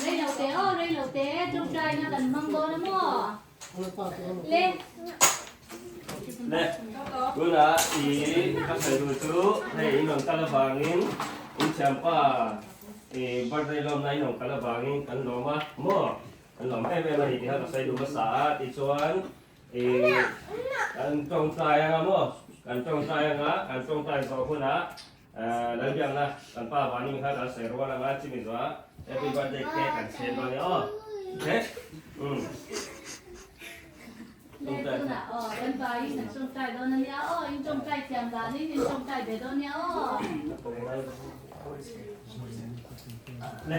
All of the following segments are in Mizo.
Reilote aw reilote tawngtaina kan hmang dawn a maw le. Le tunah i ka sawi duh chu hei in rawn kal avangin in thianpa i birthday lawmna in rawn kal avangin kan lawm a maw kan lawm em em a ni tih kha ka sawi duh hmasa a tichuan i kan tawngtai anga maw kan tawngtai anga kan tawngtai zawh hunah Lalbiakna kan pa vanin kha kan sawi rual anga chimi zawh happy birthday cake kan chhen dawn nia aw okay umm Le tunah aw kan pa in an tawngtai dawn ania aw in tawngtai thiam danin in tawngtai ve dawn nia aw. Le.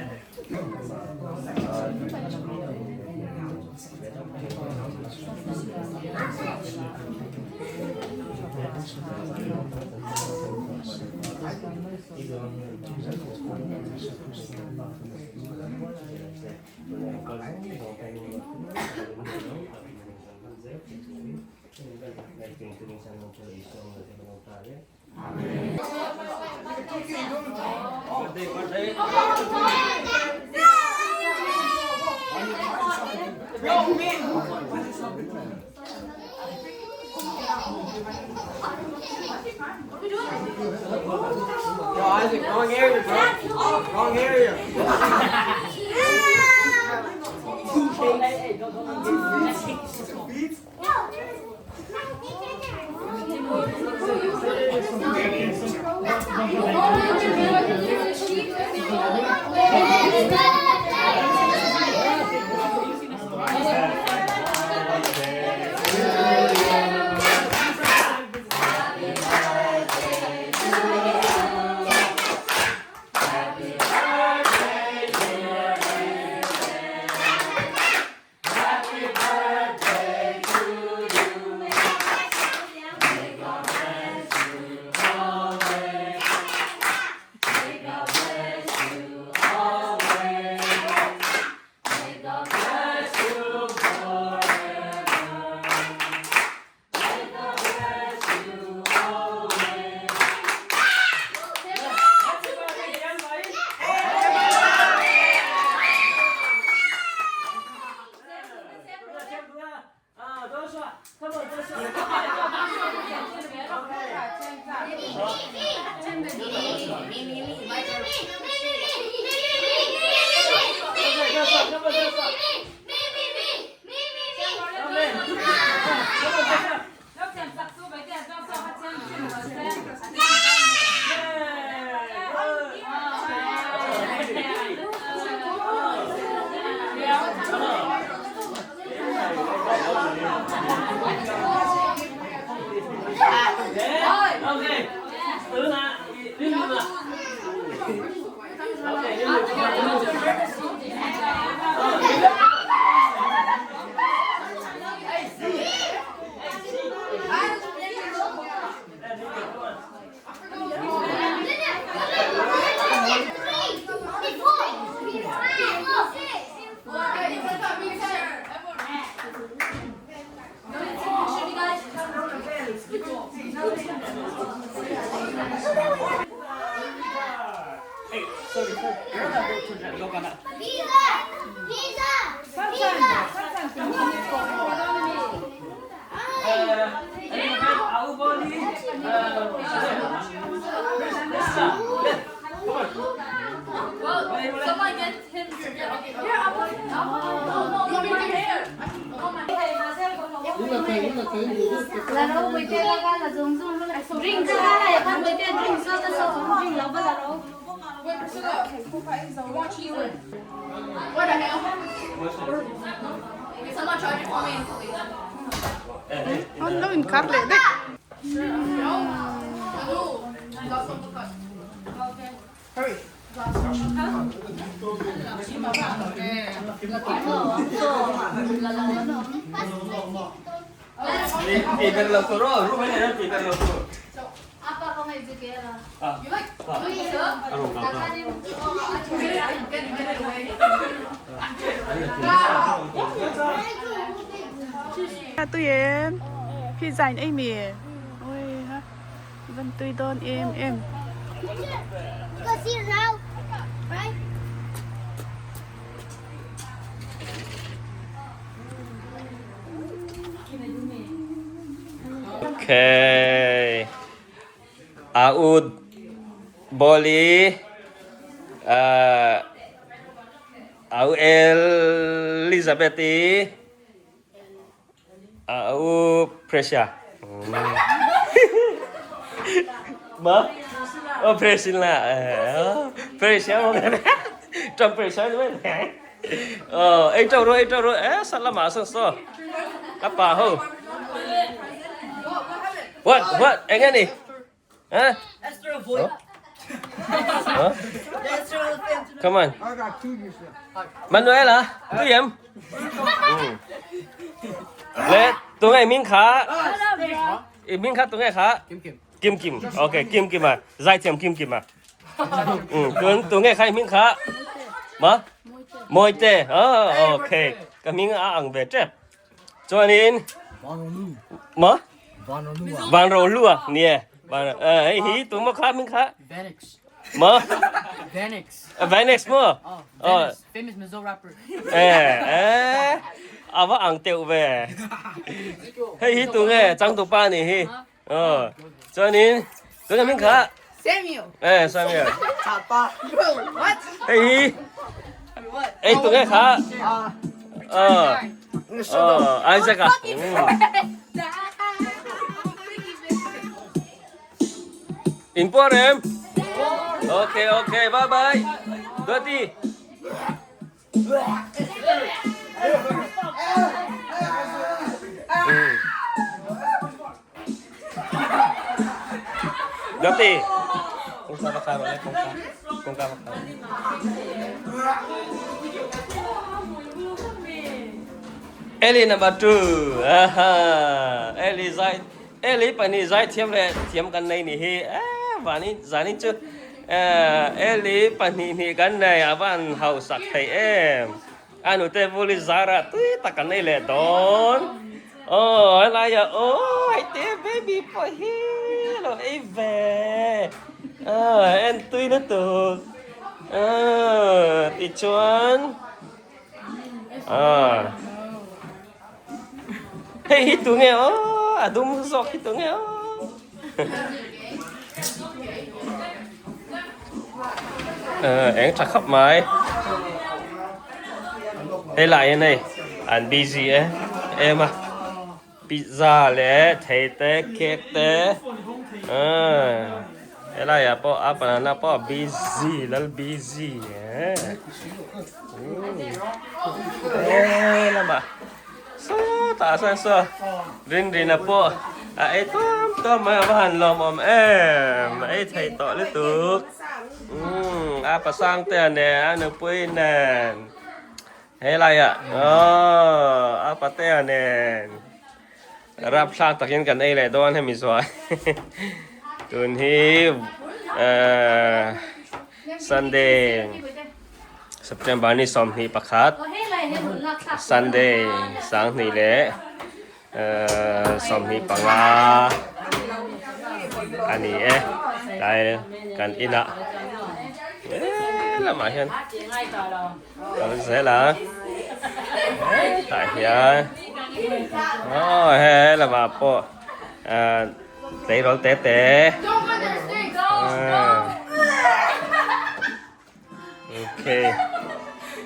Yo, Isaac, wrong area, bro. Wrong area. An lo inkar leh daih. Tui em pizza in ei mi oi ha. van tui dawn em em. Okay. A u Boli uh, a u Elizabeth-i a u Precia. Ma? Oh, Priscilla. Precia mo ka. Trong Precia ni mai. Ờ, ei trâu rồi, ei trâu rồi. Ê, sao lama sao sao. Các bà ho. What? What? Eng ni? Huh? Huh? Come on. Manuela, tu em. Le, tu ngai min kha. I min kha tu ngai kha. Kim Kim. Kim Kim. Okay, Kim Kim à. Zai thiam Kim Kim à. Ừ, tu tu ngai kha min kha. Ma? Moi te. Oh, okay. Ka min a ang ve trep. Chuanin. Ma? Van ro lu à? Nè. Van eh hi tu ma kha min kha. Vanix. Ma? Vanix. Vanix mo. Oh, Vanix. Famous Mizo rapper. Eh eh. A va ang teuh ve. Hei hi tu nge chang tu pa ni hi. Ờ. Chuanin tu nge min kha. Samuel. Eh Samuel. Papa. Bro, what? Hei hi. Ei tu nge kha. Ờ. Ờ Isaac à. In puar em. Okay okay bye bye. Duati. Duati. Kawngka va khar rawh le kawngka. Kawngka va khar. Eli number 2. Aha. Eli zai Eli pahnih zai thiam leh thiam kan nei ni hi eh vanin zanin chu eh Eli pahnih hnih kan nei a van hausak thei em a nute vuli zara tui tak kan nei leh dawn aw helai ah aw hei te baby pawh hi a lo ei ve aw en tui lutuk aw tichuan aw. Hei hi tu nge aw a dum zawk hi tu nge aw eng tha khawp mai hei lai hian hei an busy e em a pizza leh thei te cake te helai ah pawh a banana pawh a busy lal busy e lamah. Sawtah sawn saw Rinrina pawh a ei tuam tuam mai a va han lawmawm em a ei thei tawh lutuk umm a pasang te a nen a nupui nen helaiah aww a patea nen rapthlak takin kan ei leh dawn hemi zual tun hi ehh Sunday. September ni 21 Sunday 25 leh 25 a ni e tlai kan inah lamah hian kal zel a hetah hian aw he lamah pawh tleirawl te te. Okay.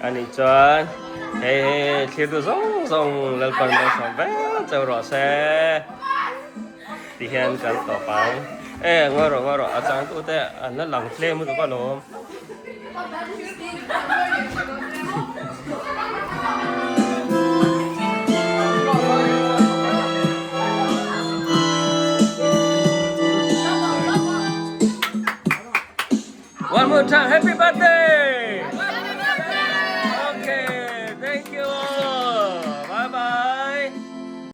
Ani chuan hei hei thlir tu zawng zawng Lalpan malsawm vek cheu rawh se ti hian kan tawp ang. E ngawi rawh ngawi rawh a chang tu te an la lang tlem lutuk alawm. One more time, happy birthday!